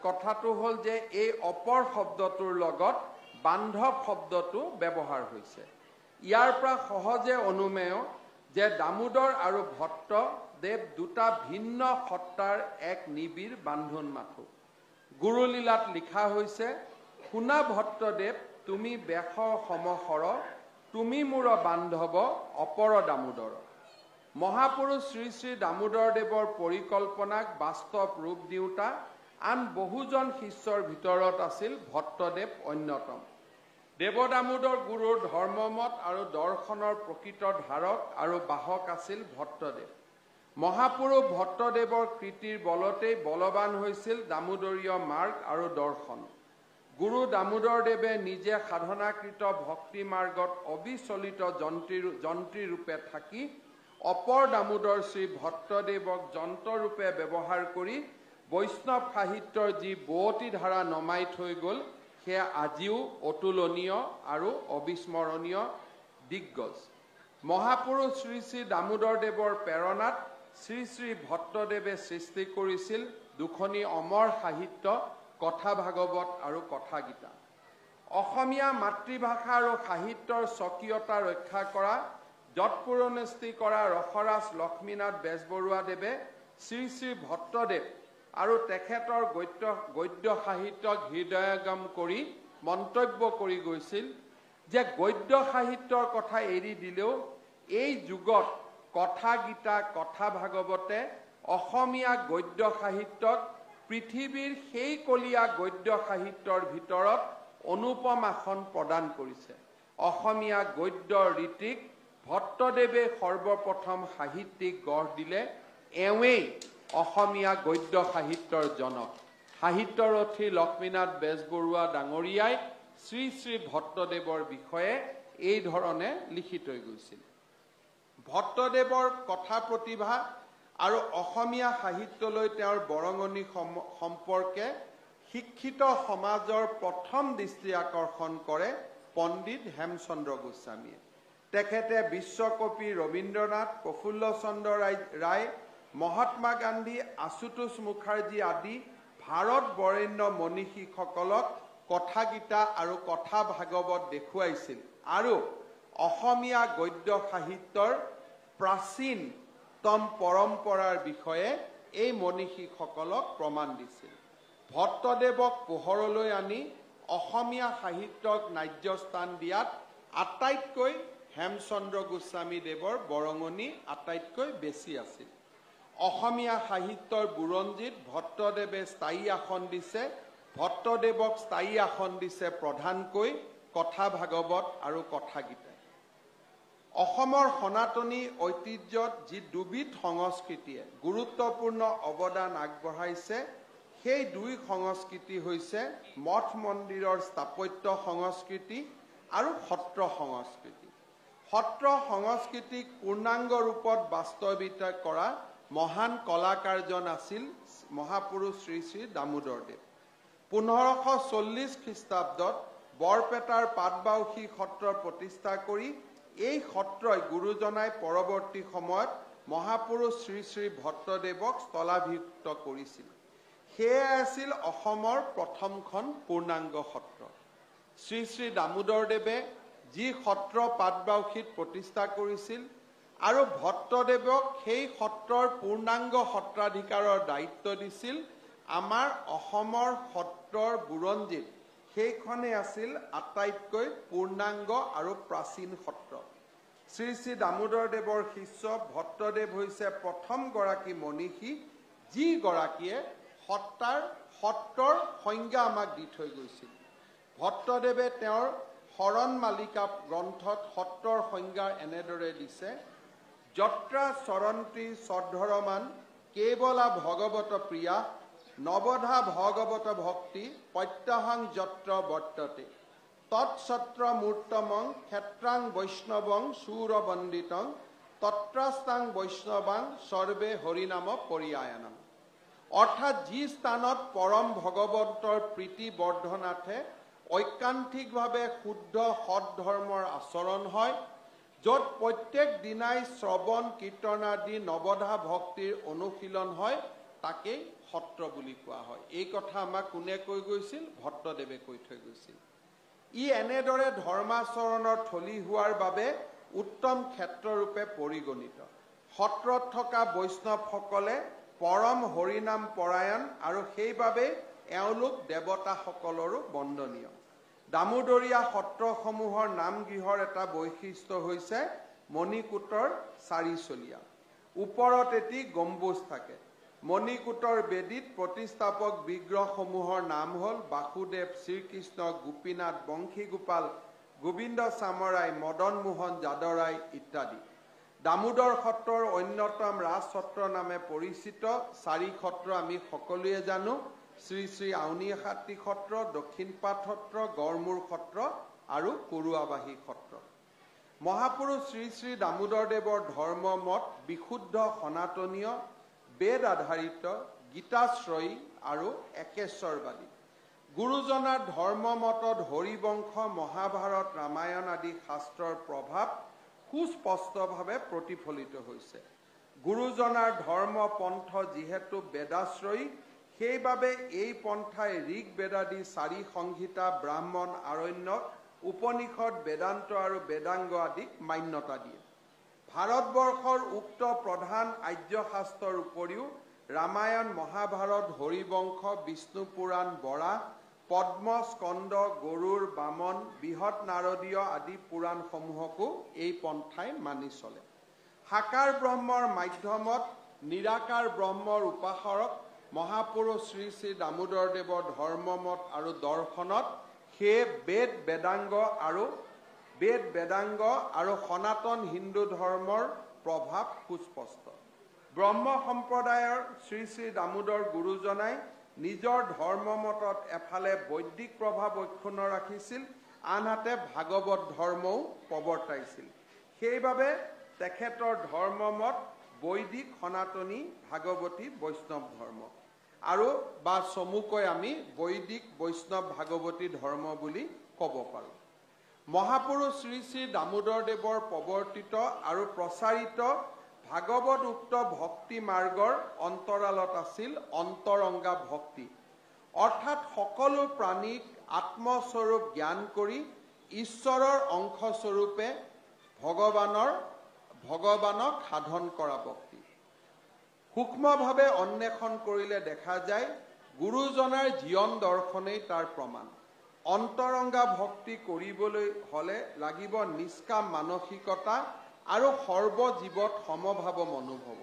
কথাটো হ'ল যে এই অপৰ শব্দটোৰ লগত বান্ধৱ শব্দটো ব্যৱহাৰ হৈছে। ইয়াৰ পৰা সহজে অনুমেয় যে দামোদৰ আৰু ভট্টদেৱ দুটা ভিন্ন সত্তাৰ এক নিবিড় বান্ধোন মাথো। গুৰুলীলাত লিখা হৈছে, শুনা ভট্টদেৱ তুমি বেশ সমসৰ, তুমি মোৰ বান্ধৱ অপৰ দামোদৰ। মহাপুৰুষ শ্ৰী শ্ৰী দামোদৰ দেৱৰ পৰিকল্পনাক বাস্তৱ ৰূপ দিওঁতা আন বহুজন শিষ্যৰ ভিতৰত আছিল ভট্টদেৱ অন্যতম। দেৱদামোদৰ গুৰুৰ ধৰ্মমত আৰু দৰ্শনৰ প্ৰকৃত ধাৰক আৰু বাহক আছিল ভট্টদেৱ। মহাপুৰুষ ভট্টদেৱৰ কৃতিৰ বলতেই বলৱান হৈছিল দামোদৰীয় মাৰ্গ আৰু দৰ্শন। গুৰু দামোদৰ দেৱে নিজে সাধনাকৃত ভক্তি মাৰ্গত অবিচলিত যন্ত্ৰীৰূপে থাকি অপৰ দামোদৰ শ্ৰী ভট্টদেৱক যন্ত্ৰৰূপে ব্যৱহাৰ কৰি বৈষ্ণৱ সাহিত্যৰ যি বোৱতী ধাৰা নমাই থৈ গ'ল, সেয়া আজিও অতুলনীয় আৰু অবিস্মৰণীয় দিগ্গজ। মহাপুৰুষ শ্ৰী শ্ৰী দামোদৰ দেৱৰ প্ৰেৰণাত শ্ৰী শ্ৰী ভট্টদেৱে সৃষ্টি কৰিছিল দুখনি অমৰ সাহিত্য, কথা ভাগৱত আৰু কথা গীতা। অসমীয়া মাতৃভাষা আৰু সাহিত্যৰ স্বকীয়তা ৰক্ষা কৰা যৎপৰোনাস্তি কৰা ৰসৰাজ লক্ষ্মীনাথ বেজবৰুৱাদেৱে শ্ৰী শ্ৰী ভট্টদেৱ আৰু তেখেতৰ গদ্য সাহিত্যক হৃদয়গম কৰি মন্তব্য কৰি গৈছিল যে গদ্য সাহিত্যৰ কথা এৰি দিলেও এই যুগত কথা গীতা, কথা ভাগৱতে অসমীয়া গদ্য সাহিত্যক পৃথিৱীৰ সেই কলীয়া গদ্য সাহিত্যৰ ভিতৰত অনুপম আসন প্ৰদান কৰিছে। অসমীয়া গদ্য ৰীতিক ভট্টদেৱে সৰ্বপ্ৰথম সাহিত্যিক গঢ় দিলে। এওঁৱেই অসমীয়া গদ্য সাহিত্যৰ জনক। সাহিত্যৰথী লক্ষ্মীনাথ বেজবৰুৱা ডাঙৰীয়াই শ্ৰী শ্ৰী ভট্টদেৱৰ বিষয়ে এই ধৰণে লিখি থৈ গৈছিল। ভট্টদেৱৰ কথা প্ৰতিভা আৰু অসমীয়া সাহিত্যলৈ তেওঁৰ বৰঙণি সম্পৰ্কে শিক্ষিত সমাজৰ প্ৰথম দৃষ্টি আকৰ্ষণ কৰে পণ্ডিত হেমচন্দ্ৰ গোস্বামীয়ে। তেখেতে বিশ্বকবি ৰবীন্দ্ৰনাথ, প্ৰফুল্ল চন্দ্ৰ ৰায়, মহাত্মা গান্ধী, আশুতোষ মুখাৰ্জী আদি ভাৰত বৰেণ্য মনীষীসকলক কথা গীতা আৰু কথা ভাগৱত দেখুৱাইছিল আৰু অসমীয়া গদ্য সাহিত্যৰ প্ৰাচীনতম পৰম্পৰাৰ বিষয়ে এই মনীষীসকলক প্ৰমাণ দিছিল। ভট্টদেৱক পোহৰলৈ আনি অসমীয়া সাহিত্যক ন্যায্য স্থান দিয়াত আটাইতকৈ হেমচন্দ্ৰ গোস্বামী দেৱৰ বৰঙণি আটাইতকৈ বেছি আছিল। অসমীয়া সাহিত্যৰ বুৰঞ্জীত ভট্টদেৱে স্থায়ী আসন দিছে। ভট্টদেৱক স্থায়ী আসন দিছে প্ৰধানকৈ কথা ভাগৱত আৰু কথা গীতাই। অসমৰ সনাতনী ঐতিহ্যত যি দুবিধ সংস্কৃতিয়ে গুৰুত্বপূৰ্ণ অৱদান আগবঢ়াইছে, সেই দুই সংস্কৃতি হৈছে মঠ মন্দিৰৰ স্থাপত্য সংস্কৃতি আৰু সত্ৰ সংস্কৃতি। সত্ৰ সংস্কৃতিক পূৰ্ণাংগ ৰূপত বাস্তৱিত কৰা মহান কলাকাৰজন আছিল মহাপুৰুষ শ্ৰী শ্ৰী দামোদৰ দেৱ। 1540 খ্ৰীষ্টাব্দত বৰপেটাৰ পাটবাউসী সত্ৰ প্ৰতিষ্ঠা কৰি এই সত্ৰই গুৰুজনাই পৰৱৰ্তী সময়ত মহাপুৰুষ শ্ৰী শ্ৰী ভট্টদেৱক স্থলাভিষিক্ত কৰিছিল। সেয়াই আছিল অসমৰ প্ৰথমখন পূৰ্ণাংগ সত্ৰ। শ্ৰী শ্ৰী দামোদৰ দেৱে যি সত্ৰ পাটবাউসীত প্ৰতিষ্ঠা কৰিছিল আৰু ভট্টদেৱক সেই সত্ৰৰ পূৰ্ণাংগ সত্ৰাধিকাৰৰ দায়িত্ব দিছিল, আমাৰ অসমৰ সত্ৰৰ বুৰঞ্জীত সেইখনেই আছিল আটাইতকৈ পূৰ্ণাংগ আৰু প্ৰাচীন সত্ৰ। শ্ৰী শ্ৰী দামোদৰ দেৱৰ শিষ্য ভট্টদেৱ হৈছে প্ৰথমগৰাকী মনীষী যিগৰাকীয়ে সত্ৰৰ সংজ্ঞা আমাক দি থৈ গৈছিল। ভট্টদেৱে তেওঁৰ শৰণ মালিকা গ্ৰন্থত সত্ৰৰ সংজ্ঞা এনেদৰে দিছে: যত্ৰা চৰন্তি শ্ৰদ্ধৰমান কেৱলা ভগৱত প্ৰিয়া নৱধা ভগৱত ভক্তি প্ৰত্যাহাং যত্ৰ বৰ্ততে তৎসত্ৰ মূৰ্তমং ক্ষেত্ৰাং বৈষ্ণৱং সুৰবন্দিতং তত্ৰাস্তাং বৈষ্ণৱাং সৰ্বে হৰিনাম পৰিয়ায়নম। অৰ্থাৎ যি স্থানত পৰম ভগৱন্তৰ প্ৰীতি বৰ্ধনাৰ্থে ঐকান্তিকভাৱে শুদ্ধ সৎধৰ্মৰ আচৰণ হয়, য'ত প্ৰত্যেক দিনাই শ্ৰৱণ কীৰ্তন আদি নৱধা ভক্তিৰ অনুশীলন হয়, তাকেই সত্ৰ বুলি কোৱা হয়। এই কথা আমাক কোনে কৈ গৈছিল? ভট্টদেৱে কৈ থৈ গৈছিল। ই এনেদৰে ধৰ্মাচৰণৰ থলী হোৱাৰ বাবে উত্তম ক্ষেত্ৰৰূপে পৰিগণিত। সত্ৰত থকা বৈষ্ণৱসকলে পৰম হৰিনাম পৰায়ণ আৰু সেইবাবে এওঁলোক দেৱতাসকলৰো বন্দনীয়। দামোদৰীয়া সত্ৰসমূহৰ নামগৃহৰ এটা বৈশিষ্ট্য হৈছে মণিকূটৰ চাৰিচলীয়া, ওপৰত এটি গম্বুজ থাকে। মণিকূটৰ বেদীত প্ৰতিষ্ঠাপক বিগ্ৰহসমূহৰ নাম হ'ল বাসুদেৱ, শ্ৰীকৃষ্ণ, গোপীনাথ, বংশীগোপাল, গোবিন্দ চামৰাই, মদন মোহন যাদৰাই ইত্যাদি। দামোদৰ সত্ৰৰ অন্যতম ৰাজসত্ৰ নামে পৰিচিত চাৰি সত্ৰ আমি সকলোৱে জানো: শ্ৰী শ্ৰী আউনীআটী সত্ৰ, দক্ষিণপাট সত্ৰ, গড়মূৰ সত্ৰ আৰু কুৰুৱাবাহী সত্ৰ। মহাপুৰুষ শ্ৰী শ্ৰী দামোদৰদেৱৰ ধৰ্মমত বিশুদ্ধ সনাতনীয়, বেদ আধাৰিত, গীতাশ্ৰয়ী আৰু একেশ্বৰবাদী। গুৰুজনাৰ ধৰ্মমতত হৰিবংশ, মহাভাৰত, ৰামায়ণ আদি শাস্ত্ৰৰ প্ৰভাৱ সুস্পষ্টভাৱে প্ৰতিফলিত হৈছে। গুৰুজনাৰ ধৰ্ম পন্থ যিহেতু বেদাশ্ৰয়ী, সেইবাবে এই পন্থাই ঋগ বেদাদি চাৰি সংহিতা, ব্ৰাহ্মণ, আৰণ্যক, উপনিষদ, বেদান্ত আৰু বেদাংগ আদিক মান্যতা দিয়ে। ভাৰতবৰ্ষৰ উক্ত প্ৰধান আৰ্যশাস্ত্ৰৰ উপৰিও ৰামায়ণ, মহাভাৰত, হৰিবংশ, বিষ্ণু পুৰাণ, বৰাহ, পদ্ম, স্কন্দ, গৰুড়, বামন, বৃহৎ নাৰদীয় আদি পুৰাণসমূহকো এই পন্থাই মানি চলে। সাকাৰ ব্ৰহ্মৰ মাধ্যমত নিৰাকাৰ ব্ৰহ্মৰ উপাসক মহাপুৰুষ শ্ৰী শ্ৰী দামোদৰদেৱৰ ধৰ্মমত আৰু দৰ্শনত সেয়ে বেদ বেদাংগ আৰু সনাতন হিন্দু ধৰ্মৰ প্ৰভাৱ সুস্পষ্ট। ব্ৰহ্ম সম্প্ৰদায়ৰ শ্ৰী শ্ৰী দামোদৰ গুৰুজনাই নিজৰ ধৰ্মমতত এফালে বৈদিক প্ৰভাৱ অক্ষুণ্ণ ৰাখিছিল, আনহাতে ভাগৱত ধৰ্মও প্ৰৱৰ্তাইছিল। সেইবাবে তেখেতৰ ধৰ্মমত বৈদিক সনাতনী ভাগৱতী বৈষ্ণৱ ধৰ্ম আৰু বা চমুকৈ আমি বৈদিক বৈষ্ণৱ ভাগৱতী ধৰ্ম বুলি ক'ব পাৰোঁ। মহাপুৰুষ শ্ৰী শ্ৰী দামোদৰদেৱৰ প্ৰৱৰ্তিত আৰু প্ৰচাৰিত ভাগৱত উক্ত ভক্তি মাৰ্গৰ অন্তৰালত আছিল অন্তৰংগা ভক্তি, অৰ্থাৎ সকলো প্ৰাণীক আত্মস্বৰূপ জ্ঞান কৰি ঈশ্বৰৰ অংশস্বৰূপে ভগৱানক সাধন কৰা ভক্তি। সূক্ষ্মভাৱে অন্বেষণ কৰিলে দেখা যায় গুৰুজনাৰ জীৱন দৰ্শনেই তাৰ প্ৰমাণ। অন্তৰংগা ভক্তি কৰিবলৈ হ'লে লাগিব নিষ্কাম মানসিকতা আৰু সৰ্বজীৱত সমভাৱ মনোভাৱ।